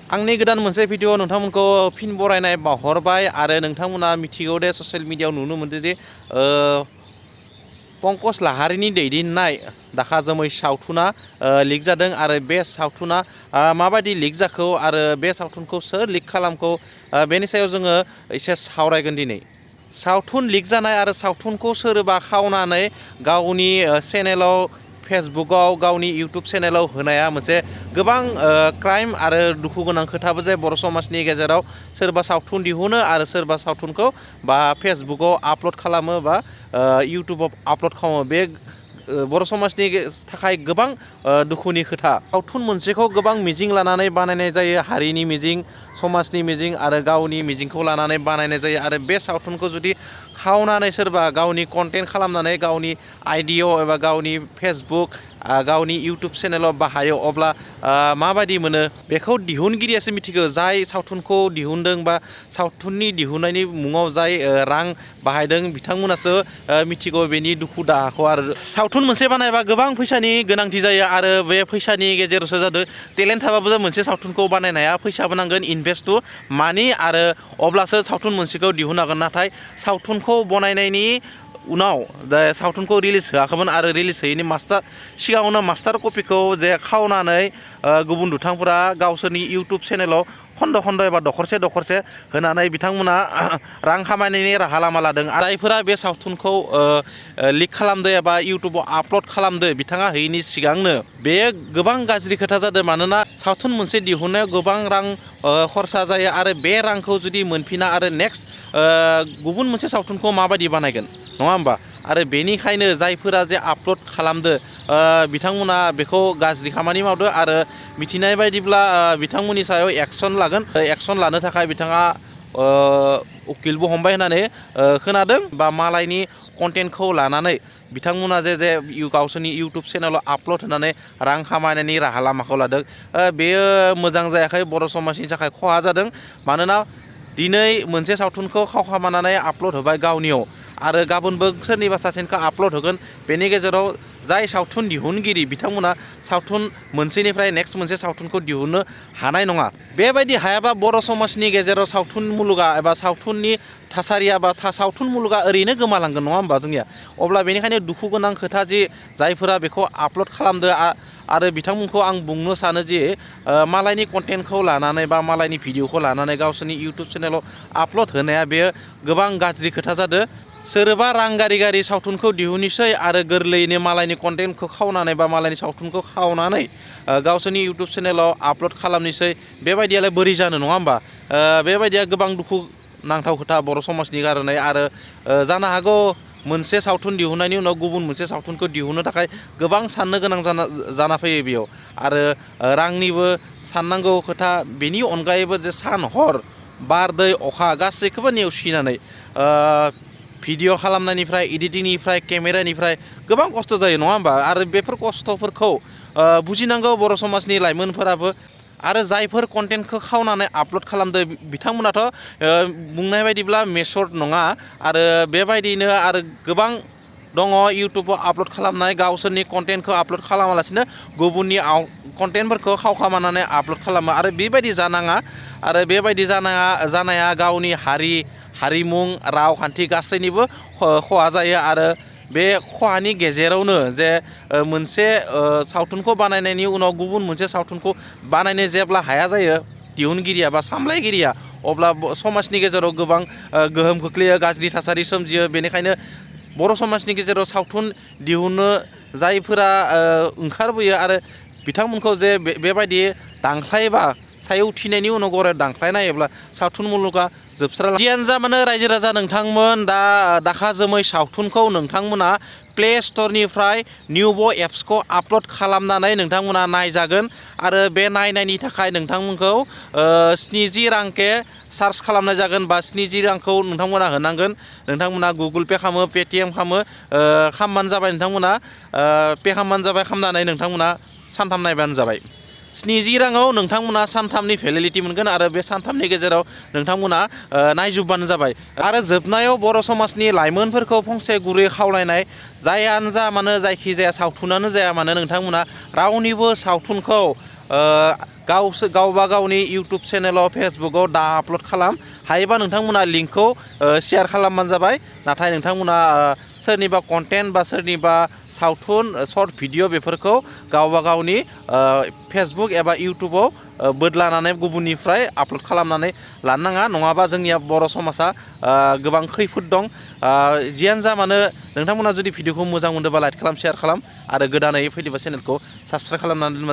आंनि गोदान मोनसे भिडिअ नोंथांमोनखौ फिन बरायनाय बावहरबाय आरो नोंथांमोना मिथिगौ दे ससियेल मिडियायाव नुनो मोनदों जे पंकज लाहारिनि दैदेननाय दाखा जोमै सावथुना लिक जादों आरो बे सावथुना माबायदि लिक जाखो आरो बे सावथुनखौ सोर लिक खालामखो बेनि सायाव जोङो एसे सावरायगोन दिनै। सावथुन लिक जानाय आरो सावथुनखौ सोरबा खावनानै गावनि चेनेलाव फेसबुकाव गावनि इउटुब चेनेलाव होनाया मोनसे गोबां क्राइम आरो दुखु गोनां खोथाबो जाय बर' समाजनि गेजेराव सोरबा सावथुन दिहुनो आरो सोरबा सावथुनखौ बा फेसबुकाव आपल'ड खालामो बा इउटुबाव आपल'ड खालामो बे बर' समाजनि थाखाय गोबां दुखुनि खोथा। सावथुन मोनसेखौ गोबां मिजिं लानानै बानायनाय जायो, हारिनि मिजिं, समाजनि मिजिं आरो गावनि मिजिंखौ लानानै बानायनाय जायो आरो बे सावथुनखौ जुदि खावनानै सोरबा गावनि कन्टेन्ट खालामनानै गावनि आइडियाव एबा गावनि फेसबुक गावनि इउटुब चेनेलाव बाहायो अब्ला माबायदि मोनो बेखौ दिहुनगिरियासो मिथिगौ। जाय सावथुनखौ दिहुनदों बा सावथुननि दिहुननायनि मुङाव जाय रां बाहायदों बिथांमोनासो मिथिगौ बेनि दुखु दाहाखौ। आरो सावथुन मोनसे बानायबा गोबां फैसानि गोनांथि जायो आरो बे फैसानि गेजेरावसो जादों टेलेन्ट थाबाबो मोनसे सावथुनखौ बानायनाया फैसाबो नांगोन, इनभेस्ट टु मानि आरो अब्लासो सावथुन मोनसेखौ दिहुननो हागोन। नाथाय सावथुनखौ बनायनायनि उनाव सावथुनखौ रिलिज होआखैमोन आरो रिलिज होयैनि सिगाङावनो मास्टार कपिखौ जे खावनानै गुबुन दुथांफोरा गावसोरनि इउटुब चेनेलाव खन्द' खन्द' एबा दखरसे दखरसे होनानै बिथांमोना रां खामायनायनि राहा लामा लादों। जायफोरा बे सावथुनखौ लिक खालामदो एबा इउटुबाव आपल'ड खालामदो बिथाङा होयैनि सिगांनो बे गोबां गाज्रि खोथा जादों। मानोना सावथुन मोनसे दिहुननायाव गोबां रां खरसा जायो आरो बे रांखौ जुदि मोनफिना आरो नेक्स्ट गुबुन मोनसे सावथुनखौ माबायदि बानायगोन नङा होमबा। आरो बेनिखायनो जायफोरा जे आपल'ड खालामदो बिथांमोना बेखौ गाज्रि खामानि मावदो आरो मिथिनाय बायदिब्ला बिथांमोननि सायाव एक्सन लागोन। एक्सन लानो थाखाय बिथाङा उकिलबो हमबाय होननानै खोनादों बा मालायनि कन्टेन्टखौ लानानै बिथांमोना जे गावसोरनि इउटुब चेनेलाव आपल'ड होनानै रां खामायनायनि राहा लामाखौ लादों। बेयो मोजां जायाखै, बर' समाजनि थाखाय खहा जादों। मानोना दिनै मोनसे सावथुनखौ खावखामानानै आपल'ड होबाय गावनियाव आरो गाबोनबो सोरनिबा सासेनिखौ आपल'ड होगोन। बेनि गेजेराव जाय सावथुन दिहुनगिरि बिथांमोना सावथुन मोनसेनिफ्राय नेक्स्ट मोनसे सावथुनखौ दिहुननो हानाय नङा। बेबायदि हायाबा बर' समाजनि गेजेराव सावथुन मुलुगा एबा सावथुननि थासारिया बा सावथुन मुलुगा ओरैनो गोमालांगोन नङा होमबा जोंनिया। अब्ला बेनिखायनो दुखु गोनां खोथा जि जायफोरा बेखौ आपल'ड खालामदो आरो बिथांमोनखौ आं बुंनो सानो जे मालायनि कन्टेन्टखौ लानानै बा मालायनि भिडिअखौ लानानै गावसोरनि इउटुब चेनेलाव आपल'ड होनाया बेयो गोबां गाज्रि खोथा जादों। सोरबा रां गारि सावथुनखौ दिहुननोसै आरो गोरलैयैनो मालायनि कन्टेन्टखौ खावनानै बा मालायनि सावथुनखौ खावनानै गावसोरनि इउटुब चेनेलाव आपल'ड खालामनोसै बेबायदियालाय बोरै जानो नङा होमबा। बेबायदिया गोबां दुखु नांथाव खोथा बर' समाजनि कारनै। आरो जानो हागौ मोनसे सावथुन दिहुननायनि उनाव गुबुन मोनसे सावथुनखौ दिहुननो थाखाय गोबां साननो गोनां जाना फैयो बेयाव आरो रांनिबो साननांगौ खोथा। बेनि अनगायैबो जे सान हर बार दै अखा गासैखौबो नेवसिनानै भिडिअ खालामनायनिफ्राय एडिटिंनिफ्राय केमेरानिफ्राय गोबां खस्थ' जायो नङा होमबा। आरो बेफोर खस्थ'फोरखौ बुजिनांगौ बर' समाजनि लाइमोनफोराबो। आरो जायफोर कन्टेन्टखौ खावनानै आपल'ड खालामदो बिथांमोनाथ' बुंनाय बायदिब्ला मेचर्ड नङा। आरो बेबायदिनो आरो गोबां दङ इउटुबाव आपल'ड खालामनाय गावसोरनि कन्टेन्टखौ आपल'ड खालामालासिनो गुबुननि कन्टेन्टफोरखौ खावखामानानै आपल'ड खालामो। आरो बेबायदि जानाङा आरो बेबायदि जानाया गावनि हारिमु रावखान्थि गासैनिबो खहा जायो। आरो बे खहानि गेजेरावनो जे मोनसे सावथुनखौ बानायनायनि उनाव गुबुन मोनसे सावथुनखौ बानायनो जेब्ला हाया जायो दिहुनगिरिया बा सामलायगिरिया अब्ला समाजनि गेजेराव गोबां गोहोम खोख्लैयो, गाज्रि थासारि सोमजियो। बेनिखायनो बर' समाजनि गेजेराव सावथुन दिहुननो जायफोरा ओंखारबोयो आरो बिथांमोनखौ जे बेबायदि दांख्लायबा सायाव थिनायनि उनाव गरायाव दांख्लायना नायोब्ला सावथुन मुलुगा जोबस्रालाङो। जियानो जा मानो रायजो राजा नोंथांमोन दाखा जोमै सावथुनखौ नोंथांमोना प्ले स्ट'रनिफ्राय निउब एप्सखौ आपल'ड खालामनानै नोंथांमोना नायजागोन। आरो बे नायनायनि थाखाय नोंथांमोनखौ 70 रांके चार्ज खालामनाय जागोन बा 70 रांखौ नोंथांमोना होनांगोन। नोंथांमोना गुगोल पे खालामो, पेटिएम खालामबानो जाबाय। नोंथांमोना पे खालामबानो जाबाय। खालामनानै नोंथांमोना सानथाम नायबानो जाबाय। 70 राङाव नोंथांमोना सानथामनि भेलिडिटि मोनगोन आरो बे सानथामनि गेजेराव नोंथांमोना नायजोबबानो जाबाय। आरो जोबनायाव बर' समाजनि लाइमोनफोरखौ फंसे गुरै खावलायनाय, जायानो जा मानो जायखिजाया सावथुनानो जाया मानो नोंथांमोना रावनिबो सावथुनखौ गावबा गावनि इउटुब चेनेलाव फेसबुकाव दा आपल'ड खालाम हायोबा नोंथांमोना लिंकखौ शेयार खालामबानो जाबाय नाथाय नोंथांमोना सोरनिबा कन्टेन्ट बा सोरनिबा सावथुन सर्ट भिडिअ बेफोरखौ गावबा गावनि फेसबुक एबा इउटुबाव बोदलानानै गुबुननिफ्राय आपल'ड खालामनानै लानो नाङा नङाबा जोंनिया बर' समाजा गोबां खैफोद दं जियानो जा मानो नोंथांमोना जुदि भिडिअखौ मोजां मोनदोंबा लाइक खालाम शेयार खालाम आरो गोदानै फैदोंबा चेनेलखौ साबस्क्राइब खालामनानै